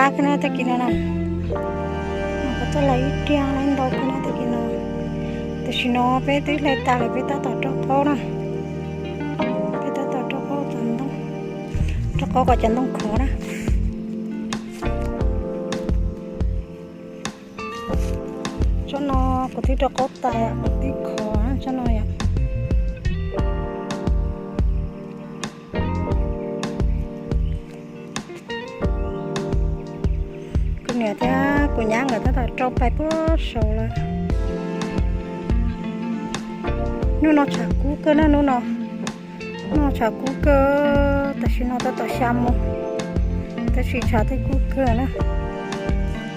Ab, koj na tag kis no na, kuv tuaj hlais ib riag hlais ntau koj na tag kis no. Tam sim no peb twb hlais tas lawm, peb tab tom rau qaub na. Peb tab tom rau qaub cov ntoo, rau qaub kom cov ntoo khov na. Tsob no kuv twb rau qaub tas, kuv twb khov tsob no yom. Kuv niam thiab kuv nyab nkawd tab tom rau pais puag saud lawm. Hnub no tshav kub kawg na, hnub no, hnub no tshav kub kawg, tam sim no tab tom xya moos, tab sis tshav twb kub kawg na.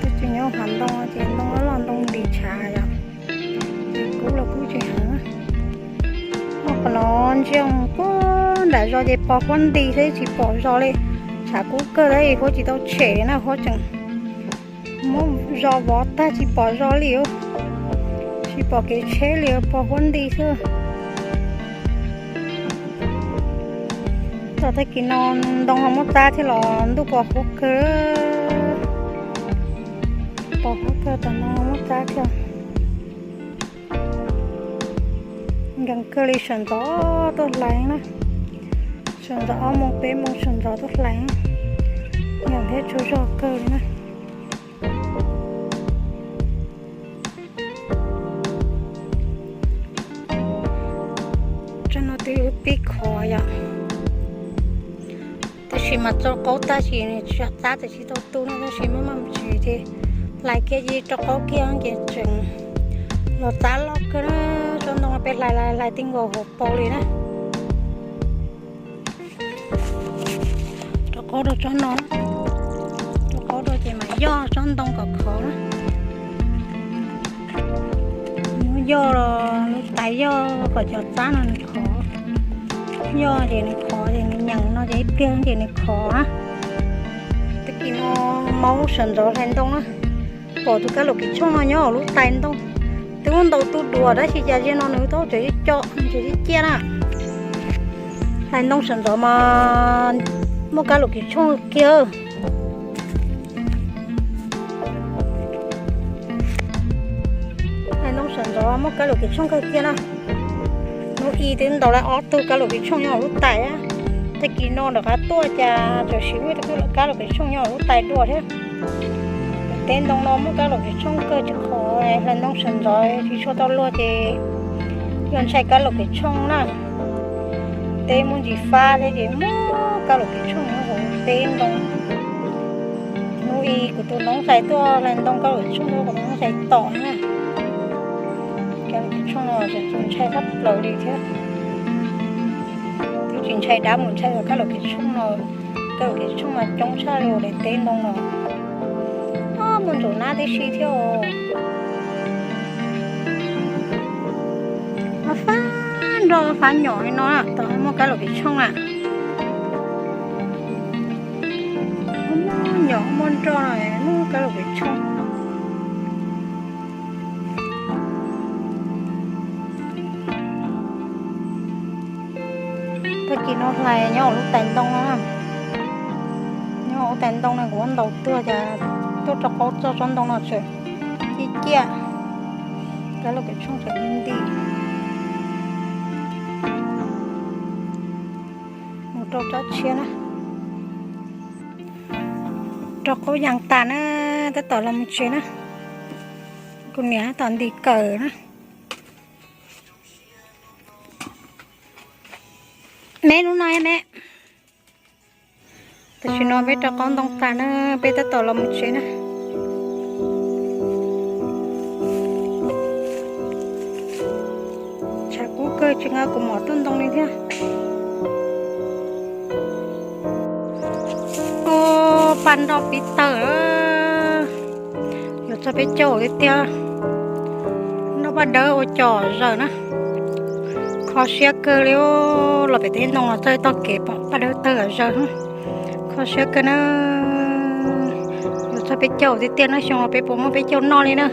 Twb tsis nyob hav ntoo ces ntoo loj loj ntoo ntis tshav yom. Ces kub los kub tsis heev. Qhov no ntsia puag nram zos ces pos huab nti xwb tsis pom zos li. Tshav kub kawg thiab huab tsis tau tshem li na, huab tseem muab zos vov tag tsis pom zos li, tsis pom kev tsheb li, pos huab nti xwb. Tom tag kis no ntoo ho muab txab thiab los ntuj pos huab kawg, pos huab kawg tom ntoo ho muab txab thiab. Nkees kawg li, sawv ntxov tuaj hlais na, sawv ntxov ob moos peb moos sawv ntxov tuaj hlais, nkees thiab tsaug zog kawg li na. Tsob no twb pib khov yom, tab sis mas rau qaub tag sis tsis txab tias tsis tau tu no, tab sis maj mam mus tsev ces hlais kiag ces rau qaub kiag ces tseem los txab loj kawg na. Tsob ntoo peb hlais hlais hlais ti nkaus hauv paus li na. Rau qaub rau tsob no, rau qaub rau ces mam yoj tsob ntoo kom khov na. Muab yoj los lub tais yoj kom cov txab no nws khov. Yoj ces nws khov ces nws nyeem no ces ib pliag ces nws khov na. Tag kis no maub sawv ntxov hlais ntoo na. Pom tus kab laum kis tshooj no nyob hauv lub tais ntoo. Twb muab ntaus tu dua tab sis cas zaum no nws tau tseem co, nws tseem ciaj na. Hlais ntoo sawv ntxov mas muaj kab laum kis tshooj kiag. Hlais ntoo sawv ntxov muaj kab laum kis tshooj kawg kiag na. Hnub ib twb ntaus lawm ob tug kab laum kis tshooj nyob hauv lub tais. Tag kis no nram qab tuaj cas tseem siv muaj ib tug kab laum kis tshooj nyob hauv lub tais dua thiab. Teb ntoo no muaj kab laum kis tshooj kawg tsis khov, hlais ntoo sawv ntxov tsis tshua tau luag ces yog ntshai kab laum kis tshooj na. Teb muaj ntsis fab thiab ces muaj kab laum kis tshooj nyob hauv teb ntoo. Hnub ib kuv tus noob tais tuaj hlais ntoo kab laum kis tshooj tuaj kuv noob tais tom na. Kab laum kis tshooj no tseem ntshai tshaj plaws li thiab. Twb tsis ntshai dab mus ntshai kab laum kis tshooj no. Kab laum kis tshooj mas coob tshaj li daim teb ntoo no. Muaj ntsaum nab tib si thiab. Fab nroj fab nyom li no tom muaj kab laum kis tshooj na. Muaj nyom muaj nroj no muaj kab laum kis tshooj. Tag kis no hlais nyob hauv lub tais ntoo no. Nyob hauv lub tais ntoo no kuv muab ntaus tuag cas tuaj rau qaub txog tsob ntoo no tseem ciaj ciaj. Kab laum kis tshooj tseem nti nti. Mus rau tsob tshiab na. Rau qaub yas tas na, tab tom los mus tsev na. Kuv niam tab tom nti kawm na. Me lub no me. Tam sim no peb rau qaub ntoo tas na, peb tab tom los mus tsev na. Tshav kub kawg tsis nqa kaus mom tuaj ntoo li thiab. Ua, paj nroj pib tawg. Yuav txog peb caug tiag tiag. Nroj paj dawb ua cov zaws na. Kho siab kawg li, los pem teb ntoo los txog toj kev pom paj dawb tawg zaws. Kho siab kawg na. Yuav txog peb caug tiag tiag na, xyoo no peb puas muaj peb caug noj li na.